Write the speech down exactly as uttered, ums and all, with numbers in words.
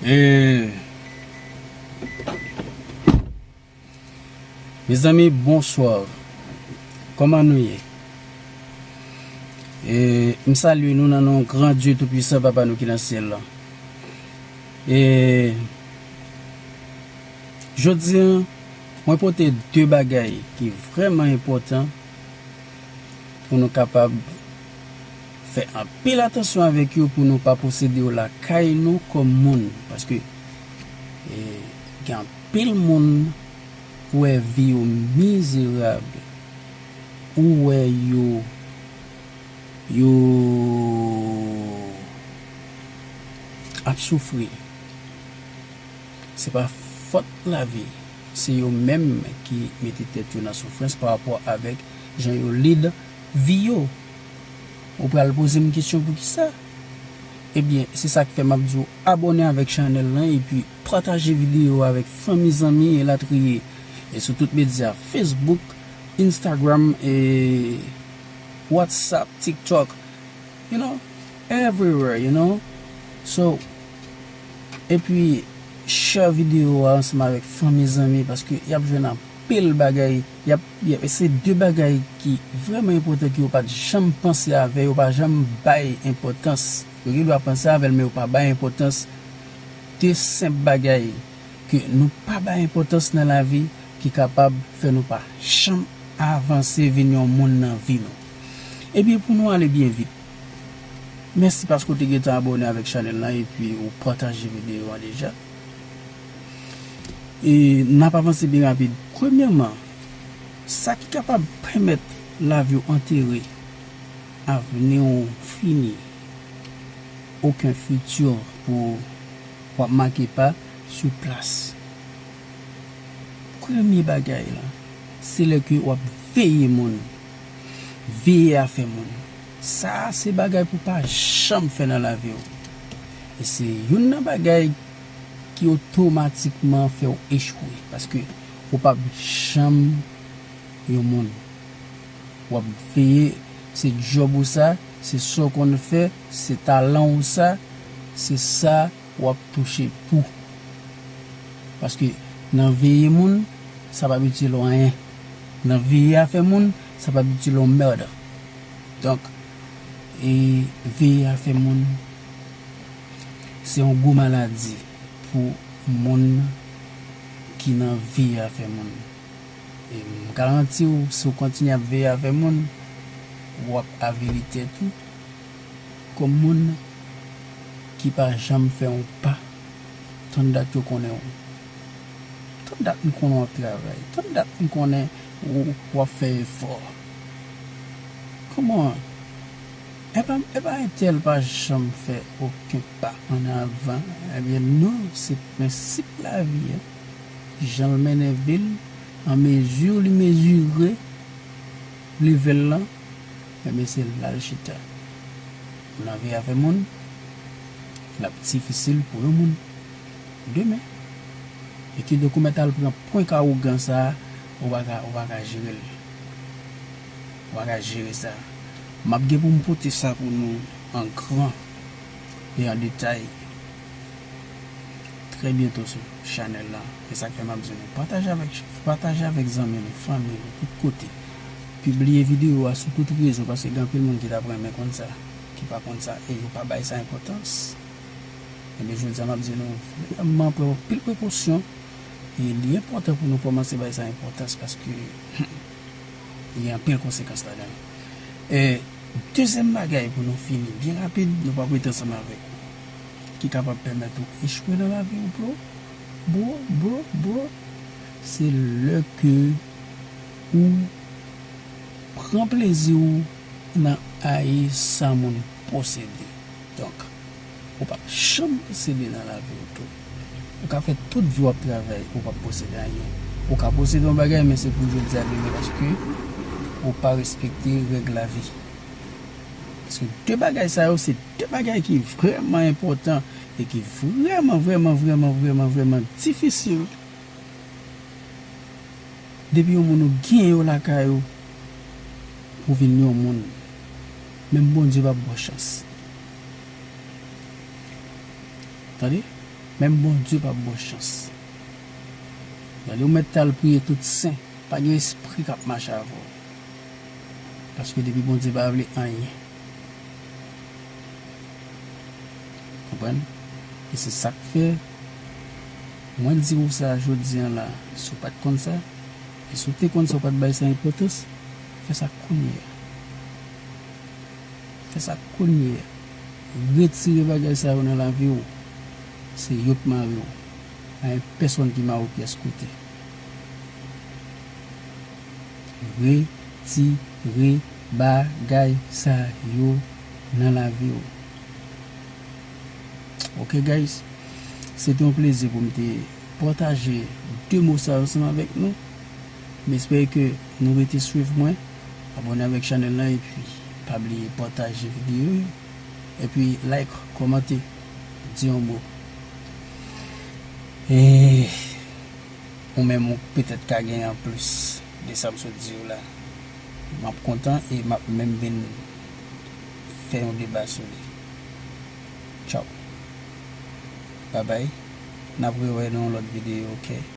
E, mezanmi, bonswa. Kòman nou ye? E, m salye nou nan non gran Dye Toupisan, Papa nou ki nan syèl la. E, jodi a, mwen pote de bagay ki vrèman enpòtan pou nou kapab fè anpil atansyon avèk yo, pou nou pa posede yo lakay nou kòm moun. Paske, e, gen anpil moun ou wè vi yo mizerab, ou wè yo, yo ap soufri. Se pa fòt lavi, se yo menm ki mete tèt yo nan soufrans pa rapò avèk jan yo lid vi yo. Ou pral poze m kesyon poukisa? Ebyen, se sa k fè m ap di w abòne avèk chanèl lan epi pataje videyo avèk fanmi, zanmi, elatriye. E sou tout medya, Facebook, Instagram, e WhatsApp, TikTok, you know, everywhere, you know. So, epi share videyo a ansanm avèk fanmi, zanmi, paske y ap jwenn anpil bagay. Y ap, y ap, se de bagay ki vrèman enpòtan, ke yo pa t janm panse avè, yo pa janm bay enpòtans. Yo gen dwa panse avè l, men yo pa bay enpòtans. De senp bagay ke nou pa bay enpòtans nan lavi, ki kapab fè nou pa janm avanse vin yon moun nan vi nou. Epi pou nou ale byen vit, mèsi paske w te gentan abòne avèk chanèl lan epi ou pataje videyo a deja. E n ap avanse byen rapid. Premyèman, sa ki kapab pèmèt lavi w antere, avni w fini, okenn fiti pou w ap make pa sou plas. Premye bagay la, se lè ke w ap veye moun, veye afè moun. Sa a se bagay pou w pa janm fè nan lavi w. E se youn nan bagay ki otomatikman fè w echwe, paske ou p ap janm yon moun. W ap veye, se djòb ou sa, se sa w konn fè, se talan w sa, se sa w ap touche pou. Paske nan veye moun, sa p ap itil ou anyen. Nan veye afè moun, sa p ap itil ou mèd. Donk, e veye afè moun, se yon gwo maladi pou moun ki nan veye afè moun. E m garanti w, si w kontinye ap veye afè moun, w ap avili tèt ou kòm moun ki pa janm fè yon pa. Tann dat yo konnen w. Tann dat m konnen w ap travay. Tann dat m konnen w, w ap fè efò. Kòman? Epa, epa entèl pa janm fè okenn pa ann avan. Ebyen non, se prensip lavi a. Jan l mennen vi l, an mezi li mezire level lan, ebyen se la l chita. Nan vi afè moun, l ap difisil pou yon moun demen. E kidonk ou mèt al pran pwen awogan sa a, ou pa ka, ou pa ka jere l. Ou pa ka jere sa. M ap gen pou m pote sa pou nou an gran e an detay trè byento sou chanèl la. E sa k fè m ap di nou, pataje avèk, pataje avèk zanmi nou, fanmi nou, tout kote. Pibliye videyo a sou tout rezo, paske gen anpil moun ki t ap renmen konn sa, ki pa konn sa, e yo pa bay sa enpòtans. Ebyen, jodi a, m ap di nou vrèman pran anpil prekosyon. E li enpòtan pou nou kòmanse bay sa enpòtans paske gen anpil konsekans ladan l. E dezyèm bagay pou nou fini byen rapid, nou p ap rete ansanm avèk ou, ki kapab pèmèt ou echwe nan lavi w, bro, bro, bro, bro, se lè ke ou pran plezi w nan ayi sa moun posede. Donk, ou p ap janm posede nan lavi w tou. Ou ka fè tout vi w ap travay, ou p ap posede anyen. Ou ka posede yon bagay, men se pou jodi a demen, paske ou pa respekte règ lavi. Paske de bagay sa yo, se de bagay ki vrèman enpòtan e ki vrèman, vrèman, vrèman, vrèman, vrèman difisil. Depi yon moun ou gen yo lakay ou, pou vin yon moun, menm Bondye p ap ba w chans. Tande? Menm Bondye p ap ba w chans. Gade, ou mèt t al priye tout sen, pa gen espri k ap mache avè w. Paske depi Bondye pa vle anyen. Konprann? E se sa k fè mwen di w sa jodi a la, si w pa t konn sa, e si w te konn sa, w pa t bay sa enpòtans, fè sa kounye a. Fè sa kounye a. Retire bagay sa yo nan lavi w. Se yo k mare w. Pa gen pèsonn ki mare w pyès kote. Retire bagay sa yo nan lavi w. Ok, guys? Se te yon plezi pou m te pataje de mo sa yo ansanm avèk nou. M espere ke nou rete swiv mwen, abòne avèk chanèl la, epi pa bliye pataje videyo yo. Epi like, kòmante, di yon mo. E ou menm ou petèt ka gen anplis de sa m sot di w la. M ap kontan e m ap menm vin fè yon deba sou li. Tchaw. Babay. N ap rewè nan yon lòt videyo, ok?